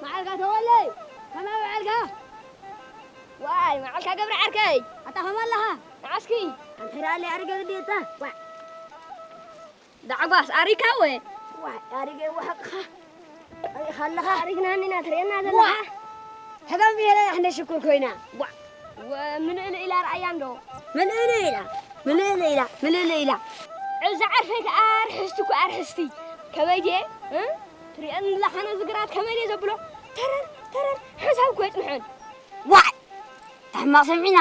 መዓልካ ተወለይ፣ ከመይ ውዕልካ? ዋይ፣ መዓልካ ገብረ ዓርከይ። ኣታ ከመ ኣለኻ? ንዓስኪ። ኣንተ ደኣ ለይ ኣረገ ግዴታ። ዋይ። ዳዕጓስ ኣሪካ ወ? ዋይ፣ ኣሪገ ይወሓቅኻ። ኣሪኻ ኣለኻ? ኣሪግናኒ ኢና ትርእየና ዘለኻ? ዋ! ሕጋም ብሄረ ኣሕነ ሽኩር ኮይና። ዋ! ወምልእልእ ኢላ ርኣያ እንዶ። ምልእልእ ኢላ፣ ምልእልእ ኢላ፣ ምልእልእ ኢላ። እዛ ዓርፈይ ከኣ ኣርሕስቲ እኮ ኣርሕስቲ። ከመይ ድየ? እ? ትርእየኒ ኣለኻ ነዚ ግራት ከመይ ድየ ዘብሎ? ተረር፣ ተረር፣ ሓንሳብ እኮ የጽንሐን። ዋይ! ኣታ ሕማቕ ሰሚዕና፣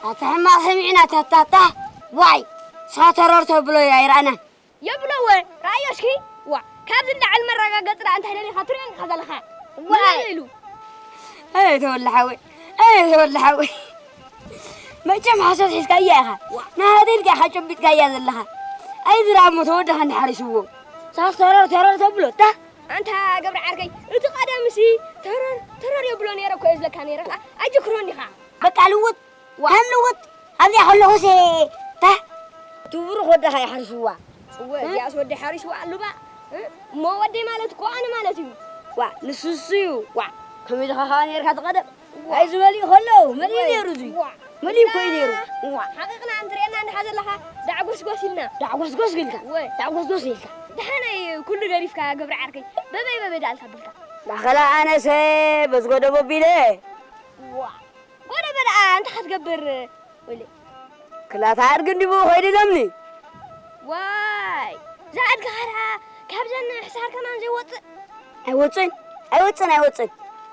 ኣታ ሕማቕ ሰሚዕና፣ ታታታ። ዋይ! ንስኻ ተረር ተብሎ ኣይረኣናን። የብሎ ወ፣ ረኣዮ እስኪ። ዋ፣ ካብዚ ንላዕሊ መረጋገጺ ደኣ እንታይ ደሊኻ ትርእዮ እንዲኻ ዘለኻ? ዋይ! ምልእልእ ኢሉ። ኣየ ተወልደ ሓወይ፣ ኣየ ተወልደ ሓወይ። መቸም ሓሶት ሒዝካያ ኢኻ። ዋ። ናሃተይ ኢልካ ኢኻ ጨቢጥካያ ዘለኻ። ኣይ ዝራሞ ተወደኻ እንድሓሪስዎ። ሳስ ተረር ተረር ተብሎ፣ ታ? ኣንታ ገብረ ዓርከይ፣ እቲ ቀደምሲ ተረር ተረር የብሎ ነይረ እኮ እየ ዝለካ ነይረ። ኸኣ ኣጅክሮን ኢኻ። በቃ ልውጥ፣ ዋ። ከም ልውጥ። ኣብዚኣ ከለኹስ፣ ታ? እቲ ብሩኽ ወደኻ ይሓርስዋ። እወ፣ እ? እዚኣስ ወደይ ሓሪስዋ ኣሉባ። እ? እሞ ወደይ ማለት እኮ ኣነ ማለት እዩ። ዋ፣ ንሱ እሱ እዩ። ዋ፣ ከመይ ኢኻ ኸኣ ነይርካ እቲ ቀደም? ዋ። ኣይ፣ እዚ መሊኡ ከሎ፣ መሊኡ ዋ። ነይሩ እዚ። ዋ። መሊኡ እኮ እዩ ነይሩ። ዋ። ሓቂቕና እንትርእየና እንድኻ ዘለኻ፣ ዳዕጎስጎስ ኢልና። ዳዕጎስጎስ ኢልካ? ወ። ዳዕጎስጎስ ኢልካ? ደሓነይ ኩሉ ገዲፍካ ገብረ ዓርከይ፣ በበይ በበይ ደኣ ኢልካ ብልካ? ዳኸላ ኣነሰ በዚ ጎደቦ ቢለ። ዋ። ጎደቦ ደኣ እንታይ ክትገብር? ወይለይ። ክላታ ኣድጊ እንዲቡ ኸይዱ ኢሎምኒ። ዋይ፣ እዛ ኣድግኻ ደኣ ካብዘን ሕሳር ከማን ዘይወጽእ? ኣይወጽእን፣ ኣይወጽእን፣ ኣይወጽእን።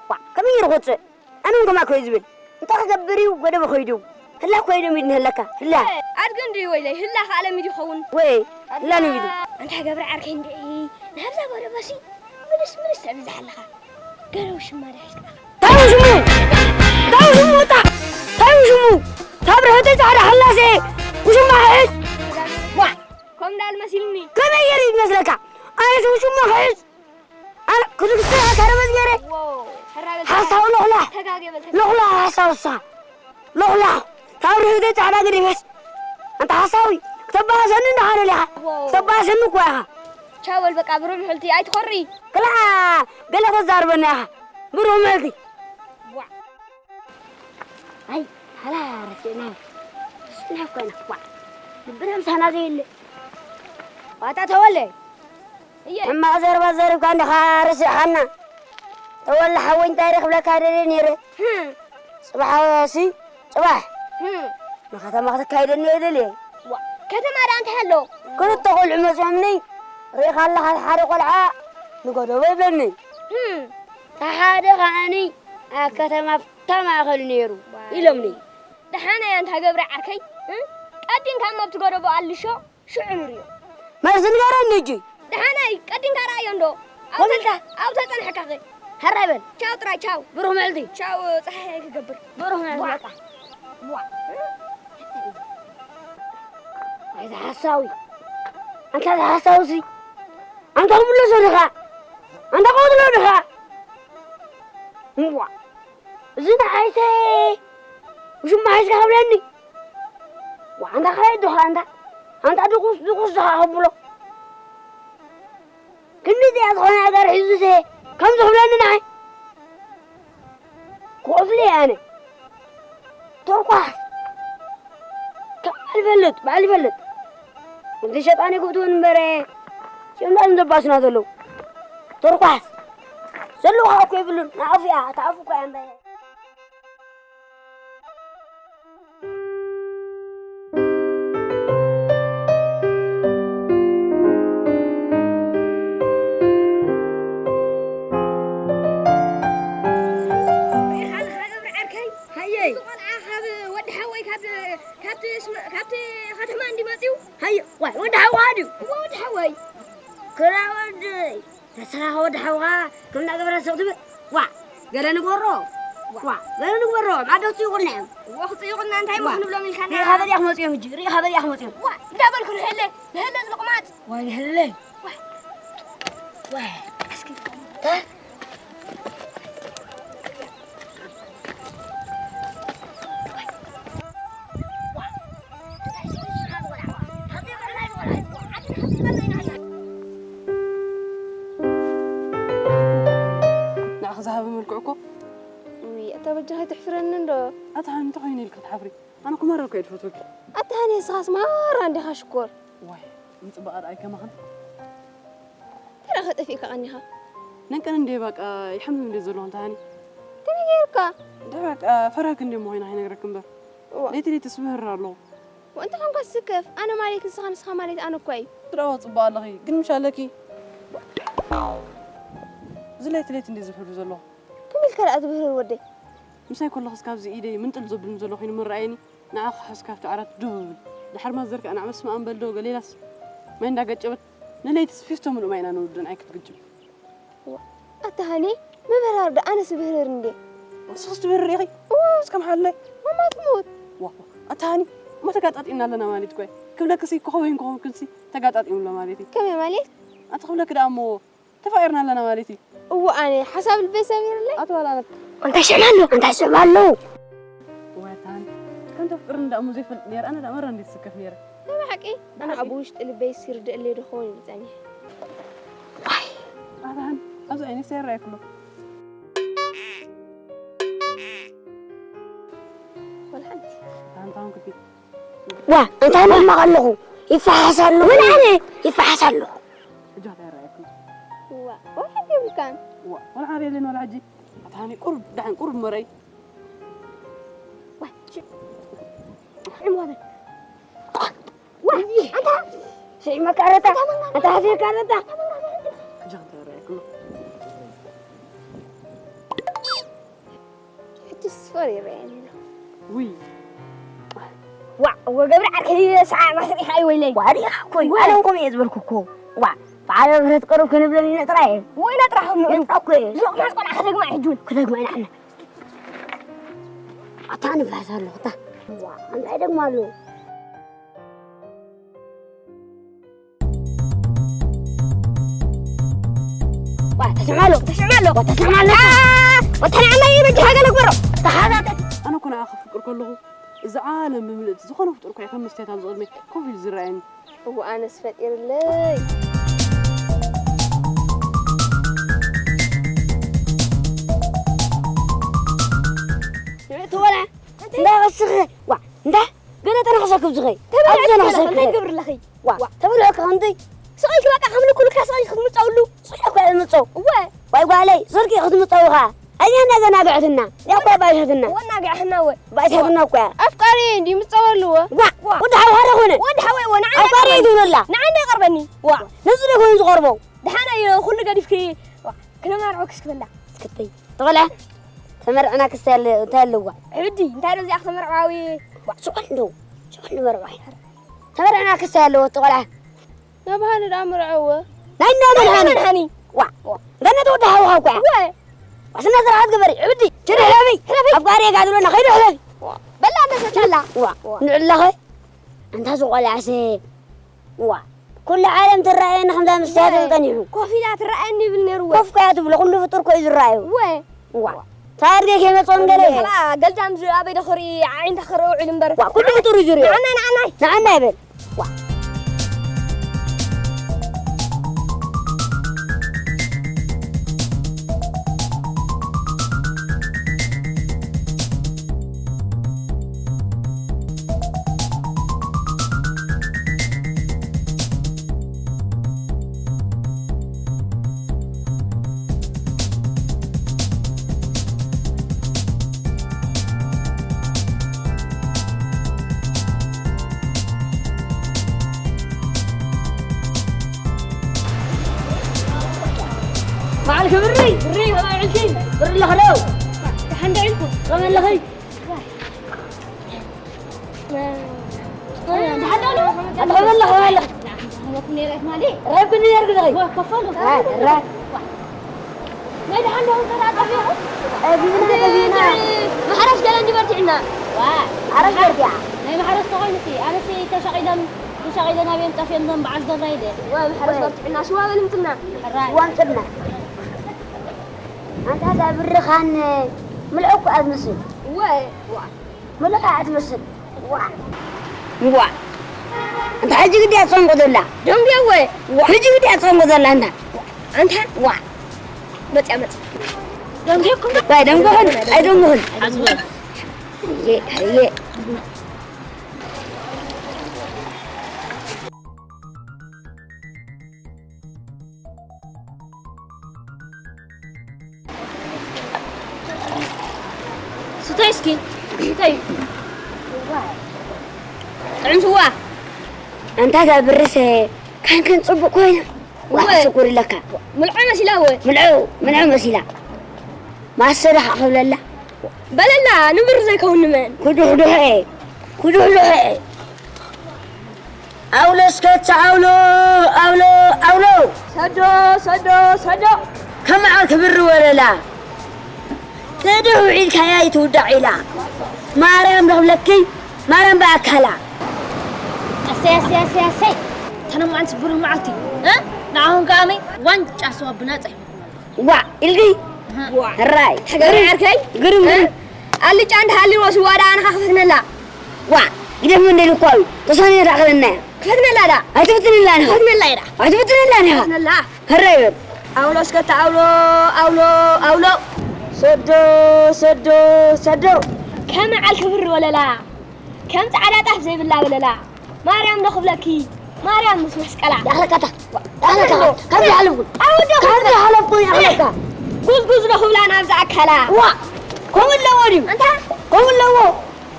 ዋዕ፣ ከመይ ገይሩ ክወጽእ? ኣነ እውን ከማይ ኮዩ ዝብል። እንታይ ክገብር እዩ? ጎደቦ ኸይዱ። ህላ ኮዩ ኢሎምኒ ህለካ፣ ህላ። ኣድጊ እንድዩ ወይለይ፣ ህላ ከኣ ለሚዱ ይኸውን። ወይ፣ ህላ ለሚዱ። ኣንታ ገብረ ዓርከይ እንድዒ፣ ናብዛ ጎደቦሲ ምልስ ምልስ ተብዝሕ ኣለኻ። ገለ ውሽማ ዶ ሒዝካ ኢኻ? እንታይ ውሽሙ? እንታይ ውሽሙ? እታ፣ እንታይ ውሽሙ? እታ ብርህቲ ጻዕዳ ሓላሴ ውሽማ ክሕዝ? ዋዕ! ከምኡ እንዳበለ መሲሉኒ። ከመይ ገይሩ ይመስለካ? ኣነስ ውሽማ ክሕዝ? ኣነ ክልተ ከረበት ገይረ? ዎ፣ ሕራይ በል። ሓሳዊ ሎኽላኽ። ተጋጌ በል፣ ተጋጌ። ሎኽላኽ ሓሳዊ እሳ። ሎኽላኽ። ካብ ርህቲ ጻዕዳ ገዲፈስ። ኣንታ ሓሳዊ፣ ክተባእሰኒ እንዳኻ ደሊኻ። ዎ። ክተባእሰኒ እኮ ኢኻ። ቻው በል በቃ፣ ብሩህ ምሕልቲ ኣይትኾሪ። ክላ፣ ገለ ተዛርበና ኢኻ። ብሩህ ምሕልቲ። ዋዕ። ኣይ፣ ሓላ ረሲዕናዮ። ረሲዕናዮ እኮ ኢና። ዋዕ። ልብና ምሳና ዘየለ። ዋታ ተወለ። እየ። ሕማቕ ዘረባ ዘሪብካ እንዲኻ ረሲዕኻና። ተወለ ሓወይ እንታይ ኢለ ክብለካ ደልየ ነይረ። ህም። ጽባሕ ሲ፣ ጽባሕ። ህም። ንከተማ ክትካይደኒ እየ ደልየ። ዋ፣ ከተማ ደኣ እንታይ ኣሎ? ክልተ ቆልዑ መጺኦምኒ። ርኢኻ ኣለኻ ሓደ ቆልዓ ንጎደቦ ይብለኒ። ህም። እታ ሓደ ከኣኒ ኣብ ከተማ ኣብታ ማእኸል ነይሩ ዋይ። ኢሎምኒ። ደሓን እያ ኣንታ ገብረ ዓርከይ፣ እ? ቀዲምካ እሞ ኣብቲ ጎደቦ ኣልሾ፣ ሽዑ ንርእዮ። መልሲ ንገረኒ ሕጂ። ደሓናይ፣ ቀዲምካ ረኣዮ እንዶ። ኣብኡ ኮመልካ? ተጸ-፣ ኣብኡ ተጸንሐካኸ? ሕራይ በል። ቻው ጥራይ፣ ቻው። ብሩኽ መዓልቲ። ቻው፣ ጸሓይ ክገብር። ብሩኽ መዓልቲ ቧዕ። በቃ። ቧዕ። ኣይ፣ እዚ ሓሳዊ። ኣንታ እዚ ሓሳዊ እዚ። ኣንታ ክምለሶ ድኻ? ኣንታ ክቐትሎ ድኻ? እምቧ። እዚ ንዓይሰ ውሽማ ሒዝካ ክብለኒ። ዋ፣ ኣንታ ከየድኻ ኣንታ። ኣንታ ድቑስ፣ ድቑስ ድኻ ከብሎ። ክንዲ እዚኣ ዝኾነ ነገር ሒዙ ሰ ከምዚ ክብለኒ ንዓይ። ክኸፍሎ እየ ኣነ። ተርኳስ። ካብ ባዕሉ ይፈልጥ፣ ባዕሉ ይፈልጥ። ከምዚ ሸጣን ይግብትውን እምበረ፣ ሽምዳን ዘባሱና ዘለዉ። ተርኳስ። ዘለዉ እኮ የብሉን። ንኣፉ እያ፣ እታ ኣፉ እኮ እያ እምበረ። ካብቲ ስመ-፣ ካብቲ ከተማ እንዲ መጺኡ? ሃየ፣ ዋይ፣ ወዲ ሓዋ ድዩ? እወ፣ ወዲ ሓወይ። ክላ ወደይ፣ ተስኻ ወዲ ሓውኻ ከም እንዳገበረ ስቕ ትብል? ዋ፣ ገለ ንግበሮ። ዋ፣ ገለ ንግበሮ። ማዶ ጽይቑልና እዮም። እወ፣ ክጽይቑልና እንታይ እሞ ዋ፣ ክንብሎም ኢልካ ሪኢኻ በል ያኽ መጺኦም ሕጂ፣ ሪኢኻ በል ያኽ መጺኦም። ዋ፣ እንዳበልኩ ንሕለ፣ ንሕለ ዝልቕማጽ። ዋይ፣ ንሕለ። ዋይ፣ ዋይ፣ እስኪ፣ ታ-፣ ንዓኺ ዝሃበ መልክዕ እኮ። ውይ፣ ኣታ በጃኺ ትሕፍረኒ እንዶ። ኣታ ሃኒ፣ እንታይ ኮይኑ ኢልኪ ክትሓፍሪ? ኣነ እኮ ማራ እኮ እየ ዝፈትወኪ። ኣታ ሃኒ፣ ንስኻስ ማራ እንዲኻ ሽኮር። ዋይ፣ ምጽባቕ ኣርኣይ ከማኽን። እንታይ ደኣ ከጠፊእካ ቀኒኻ? ነንቀን እንዴ በቃ ይሓምም እንዴ ዘለኹ እንተ ሃኒ። ከመይ ጌርካ? እንታይ በቃ ፈራክ እንዴ እሞ ኮይና ከይነግረክ እምበር። እዋ። ለይቲ ለይቲ ስብህር ኣለኹ። ወእንተ ኾንካ ስከፍ፣ ኣነ ማለት ንስኻ፣ ንስኻ ማለት ኣነ እኳ እዩ። ትደዋ ጽቡቕ ኣለኺ፣ ግን ምሽ ኣለኪ። እዚ ለይቲ ለይቲ እንዴ ዝብህር ዘለኹ። ከመይ ኢልካ ደኣ ትብህር ወደይ? ምሳይ ከለኽስ ካብዚ ኢደይ ምንጥል ዘብል ዘሎ ኮይኑ ምረኣየኒ፣ ንዓኻ ክሕዝ ካብቲ ዓራት ዱብ እብል። ድሓር ማዘር ከኣ ንዓ በስመ ኣብ በል ዶ ገሌላስ ማይ እንዳገጨበት ንለይትስ ፊስቶ ምሉእ ማይ ኢና ንውድእ ንዓይ ክትግጭም። ዋ፣ ኣታ ሃኒ፣ ምብህራር ዶ ኣነስ ብህርር እንዴ? ንስኽስ ትብህርር ኢኺ? እዋ። እስከ መሓለይ። ማማ ትሙት። ዋ፣ ኣታ ሃኒ፣ እሞ ተጋጣጢምና ኣለና ማለት እኮ እዩ። ክብለክሲ ክኸውን ክኸውን ክልሲ ተጋጣጢሙ ኣሎ ማለት እዩ። ከመይ ማለት? ኣቲ ክብለክ ደኣ እሞ ተፋቂርና ኣለና ማለት እዩ። እዎ፣ ኣነ ሓሳብ ልበይ ሰሚርለይ። ኣቶ ባላለት። እንታይ ስዕማ ኣሎ? እንታይ ስዕማ ኣሎ? ዋታን፣ ከም ተፍቅርኒ ደኣ እሞ ዘይፈልጥ ነይረ። ኣነ ደኣ መራ እንዴት ስከፍ ነይረ። ናይ ብሓቂ? ኣነ ኣብ ውሽጢ ልበይ ሲርድእለይ ዶ ኸውን ኢሉ ጸኒሐ። ዋይ። ኣታን፣ ኣብዚ ዓይነ ሰራ ይክሎ። ወላ ሓንቲ። ኣንታውን ክቲ። ዋ፣ እንታይ መማቕ ኣለኹ? ይፈሓስ ኣለኹ። ወላ ኣነ ይፈሓስ ኣለኹ። ሕጂ እንታይ ይረኣየኩም? ዋ፣ ወላ ሓንቲ የብልካን። ዋ፣ ወላ ሓንቲ የለን ወላ ሕጂ። ኣታ ሃኒ ቁሩብ፣ ደሓን ቁሩብ መረይ። ዋ፣ ሽ-፣ ሽዒ ሞተ። ዋ፣ ኣንታ። ሽዒ መቃረታ። ኣንታ ሓፊር ካረታ። ሕጂ እንታይ ይረኣየኩም? ሕጂ ስፈር ይረኣየኒ ኣሎ። ውይ። ዋ፣ እወ ገብረ ዓርከይ ሰዓ ማስሪኻ እዩ ወይለይ። ዋ፣ ሪኢኻ እኮ እዩ። ወይ። ኣነ እውን ከምኡ እየ ዝበልኩ እኮ። ዋ፣ በዓል ብረት ቀረብ ክንብለኒ ነጥራ እየ። ወይ ነጥራ ከም ንዕኡ። ነጥራ እኮ እየ። ዞቕ ማስ ቆልዓ ክደግማ እዩ ሕጂ እውን። ክደግማ ኢና ሕና። ኣታ ንፋስ ኣሎ፣ ኣታ። ዋ፣ እንታይ ደግሞ ኣሎ? ዋ፣ ተስምዓሉ፣ ተስምዓሉ፣ ዋ፣ ተስምዓሉ። ዋ፣ ተስምዓሉ። ዋ፣ ተስምዓሉ። ኣነ እኮ ንዓኻ ክፍቅር ከለኹ፣ እዚ ዓለም ብምልእቲ ዝኾነ ፍጡር እኳ ይኹን መስትያት ኣብዚ ቅድመይ ኮፍ ኢሉ ዝረኣየኒ። እዋ፣ ኣነስ ፈጢርለይ። ንዕቲ ወላ፣ እንዳ ወስኸ፣ ዋ፣ እንዳ ገለ ተነኽሰክብ ዝኸይ። ተበላዕቲ ኣብዚ ተነኽሰክብ ከለኺ፣ እንታይ ዝኸይ። ትገብሪ ኣለኺ? ዋ፣ ዋ። ተበልዑ ከ ከምዚ? ስቕ ኢልኪ በቃ ከም ንኩሉ ኢልካ ስቕ ኢልኪ ክትምጸውሉ? ስቕ ኢልካ እየ ዝምጸው። እወ። ዋይ ጓለይ፣ ስርቂ ክትምጸው ኢኻ። ኣያ እንዳዘናግዐትና። እያ እኮ ባይሻትና። ወናግዐትና ወ። ባይሻትና እኮ እያ። ኣፍቃሪ እንዲ ምጸወሉ ወ። ዋ፣ ዋ። ወዲ ሓው ሓደ ኾነ። ወዲ ሓወይ ወ፣ ንዓይ ኣፍቃሪ እንዳይቀርበኒ። እዩ ዝብለላ። ንዓይ እንዳይቀርበኒ። ዋ። ነዚ ዶ ኮይኑ ዝቐርቦ? ደሓና እዩ፣ ኩሉ ገዲፍኪ። ዋ፣ ክነማርዖ ክስክበላ። እስክተይ። ተቆልዓ። ተመርዕና ክስታይ ኣለ-፣ እንታይ ኣለዋ? ዕብዲ፣ እንታይ ዶ እዚኣ ክተመርዓዊ? ዋ። ስቆል ዶ? ስቆል ንመርዖ። ተመርዕና ክስታይ ኣለዎ፣ ተቆልዓ። ናብ ሃኒ ደኣ ምርዐዎ። ናይ እንዳ መን ናይ እንዳ ሃኒ? መን ሃኒ? ዋ። ዋ። ገነት ወዲ ሓውኻ እኮ እያ። ወ። ዋስና ስርዓት ግበሪ፣ ዕብዲ። ችዲ ሕለፊ። ሕለፊ። ኣፍቃሪ እየ ጋድሎና፣ ከይዱ ሕለፊ። ዋ። በላ እንተ ሰጫላ። ዋ። ዋ። ንዕላኸ? ኣንታ ዝቆልዓሰ። ዋ። ኩሉ ዓለም ትረኣየኒ ከምዛ መስትያት ወ። ጸኒሑ። ኮፍ ኢላ ትረኣየኒ ይብል ነይሩ ወ። ኮፍ ከያ ትብሎ፣ ኩሉ ፍጡር እኮ እዩ ዝረኣዩ። ወ። ዋ። ታርጌ ከይመጽኦን ገለ እየ። ኸላ ገልዳም ዝ-፣ ኣበይ ዶ ክርኢ፣ ዓይንታ ክርኢ ውዒሉ እምበር። ዋ፣ ኩሉ ፍጡር እዩ ዝርእዮ። ንዓናይ፣ ንዓናይ። ንዓናይ በል። ዋ። በዓል ክብሪ፣ ብሪ፣ ከመይ ውዒልኪ? ብሪ ኣለኺ ዶ? ደሓን ዶ ውዒልኩም? ከመይ ኣለኺ? ዋ፣ ኣታ በላ፣ በላ። ወኩም ነይረ ትማሊ? ረብኒ ነይር ግደይ። ወከፈሉ። ኣይ፣ ራ- ናይ ደሓን ዶ እንተ ኣጠፊኡ? ኣቢና፣ ኣቢና። ማሕረስ ገለ እንዲ በርቲዕና። ዋ። ማሕረስ በርቲዓ። ናይ ማሕረስ ተኾይኑ ሲ፣ ኣነሲ ተሸቒለን፣ ተሸቒለን ኣበየን ጠፊአን እዞም በዓል ገብራ ኢለ። ዋ፣ ማሕረስ በርቲዕና፣ ሽዋ በልምትና። ሕራይ። ሽዋ ኣምፅልና። ኣንታ እዛ ብርኻን ምልዑ እኮ እያ ትመስል። ወይ፣ ዋ። ምልዑ እያ ትመስል። ዋ። ዋ። ኣንታ ሕጂ ግዲ እያ ትፀንቆ ዘላ። ደንጉያ ወይ? ዋ። ሕጂ ግዲ እያ ትፀንቆ ዘላ ኣንታ። ኣንታ? ዋ። መፅያ፣ መፅያ። ደንጉያ እኮ። ዋይ፣ ደንጉኽን፣ ኣይደንጉኽን። ኣዝወል። እየ፣ እየ። ስተይ እስኪ፣ ስተይ። ጥዑም ስዋ። ኣንታ እዛ ብርሰ ካንከን ጽቡቕ ኮይና። ዋ፣ እወ። ሽኩር ለካ። ምልዖ መሲላ እወ። ምልዖ፣ ምልዖ መሲላ። ማሰ ደሓ ክብለላ። በለላ፣ ንብር ዘይከውን ንመን? ኩዱሕዱሐ፣ ኩዱሕዱሐ። ኣውሎ እስከ ኣውሎ፣ ኣውሎ፣ ኣውሎ። ሰዶ፣ ሰዶ፣ ሰዶ። ከም መዓር ክብሪ ወለላ። ጥድሕ ውዒልካያ ይትውዳዕ ኢላ። ማርያም ረኽብለኪ፣ ማርያም ብኣካላ። ኣሰይ፣ ኣሰይ፣ ኣሰይ፣ ኣሰይ። ተነማዓልቲ ብሩህ መዓልቲ፣ እ? ንዓኹም ከኣ ኣመይ ዋንጫ ስዋ ብናጻ ይህበኩም ኣለኹ። ዋዕ ኢልኪ? እህ። ሕራይ። ተገርም ዓርከይ? ግርም፣ እ? ግርም። ኣልጫ እንተሃልይዎ ስዋ ደኣ ኣነ ክፈትነላ። ዋዕ፣ ግደፍ መንደል እኮ እዩ። ተሳንዮ ደኣ ክለና እያ። ክፈትነላ ደኣ። ኣይትፍትንላ ንኻ። ክፈትነላ እየ ደኣ። ኣይትፍትንላ ንኻ። ክፈትነላ። ሕራይ በል። ኣውሎ እስከ ኣውሎ፣ ኣውሎ፣ ኣውሎ። ሰዶ፣ ሰዶ፣ ሰዶ። ከም መዓል ክብሪ ወለላ፣ ከም ጻዕዳ ጣፍ ዘይብላ በለላ። ማርያም ዶ ክብለኪ፣ ማርያም ምስ መስቀላ። ይኣኽለካ እታ፣ ይኣኽለካ። ካብዚ ሓለፍኩ። ኣውዶ ካብዚ ሓለፍኩ ይኣኽለካ። ጉዝጉዝ ዶ ክብላ ናብዛ ኣካላ። ዋ፣ ከምኡ ኣለዎ ድዩ? ኣንታ። ከምኡ ኣለዎ።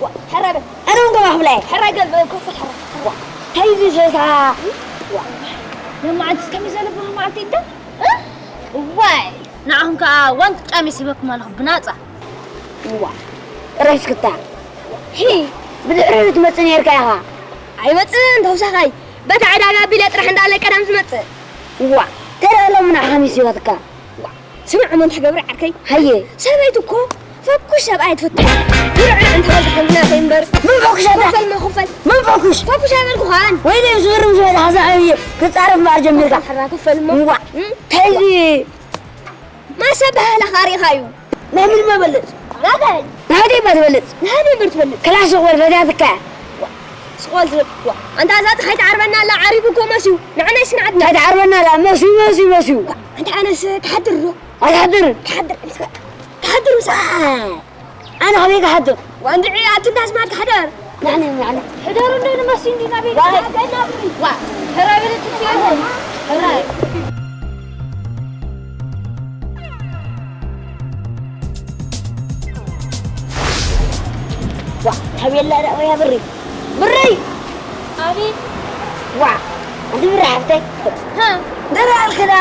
ዋ፣ ሕረ በል። ኣነ እውን ከምኣ ክብላ እየ። ሕረ ገል በል፣ ኮፍ በል፣ ሕረ። ዋ፣ እንታይ እዩ እዚ ሸታ? ዋ። ለማዓንትስ ከመይ ዝበለ ብሩህ መዓልቲ እንተ? እ? እዋይ፣ ንዓኹም ከኣ ዋንጫ ሜስ ሂበኩም ኣለኹ ብናጻ። እዋ፣ ጥራይ ስክታ። ሂ፣ ብድሕሪኡ ትመጽእ ነይርካ ኢኻ። ኣይመጽእን፣ ተውሳኻይ። በታ ዕዳጋ ኣቢለ ጥራሕ እንዳለ ቀዳም ዝመጽእ። እዋ፣ ተረኣሎም ንዓኻ ሜስ ሂባትካ። ስምዕ እሞ እንታይ ገብረ ዓርከይ? ሃየ። ሰበይቲ እኮ ፈኩሽ ሰብኣይ ትፈቱ። ብርዕ እንተ በዝሐ ናተይ እምበር። ምን ፈኩሽ ኣታ? ክፈል እሞ ክፈል። ምን ፈኩሽ? ፈኩሽ ኣይበልኩኻን። ወይኔ ዝብርም ዝበለ ሓዛ ዓብየ ክጻረፍ እምበኣር ጀሚርካ። ክፈል ሕራ ክፈል እሞ። እዋ። እም? እንታይ እዚ? ማሰ ባህላኻ ሪኢኻዩ? ናይ ምን መበለጽ? ናተይ። ናተይ እባ ትበልጽ። ናተይ እምበር ትበልጽ። ክላስ እኮ ፈትያትካ። ስቆል ትብል። ዋ፣ ኣንታ እዛ ፀሓይ ትዓርበና ኣላ፣ ዓሪቡ እኮ መስዩ። ንዓናይ ስንዓትና። እንታይ ትዓርበና ኣላ? መስዩ፣ መስዩ፣ መስዩ። ዋ፣ ኣንታ ኣነስ ክሓድር ዶ? ኣይትሓድርን። ክሓድር፣ ክሓድር ምሳኻ። ኣነ ከመይ ክሓድር? ዋ፣ እንድዒ ኣቲ እንዳ ኣስማት ክሓደር። ንዓና፣ ንዓና። ሕደሩ እንዶ ንመስዩ እንዲ ናበይ? ዋ። ዋ፣ ሕራይ በለት ትችያለሽ። ሕራይ። ዋ፣ ሓብየላ ደኣ ወያ ብሪ። ብሪ! ኣቤት! ዋ፣ ኣንቲ ብሪ ሓፍተይ። ሃ? ደራ ኣልክዳ።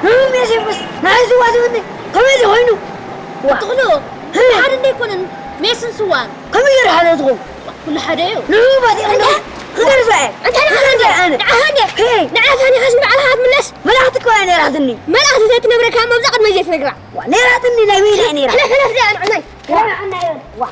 ንሁም የሲቡስ፣ ናይ ዝዋ ዝብኒ። ከመይ ኮይኑ? ዋ። ትኽሉ። ህ። ሓደ እንደ ኣይኮነን፣ ሜስን ስዋን። ከመይ ገይሩ ሓደ ትኹም? ኩሉ ሓደ እዩ። ንዑ ባዲቕ እንዶ። እንታይ? ክገርዞ እየ። እንታይ ንዓ ክገርዞ እየ ኣነ። ንዓ ሃንዴ። ሄይ። ንዓ ታኒ ኻስ ንባዕልኻ ትምለስ። መላእኽቲ እኮ እያ ነይራትኒ። መላእኽቲ ዘይትነብረካ መብዛ ቅድመ ዘይትነግራ። ዋ፣ ነይራትኒ ናይ ወይኒ እያ ነይራ። ሕለፍ፣ ሕለፍ፣ ደኣ ንዕናይ። ዋ። ዋ።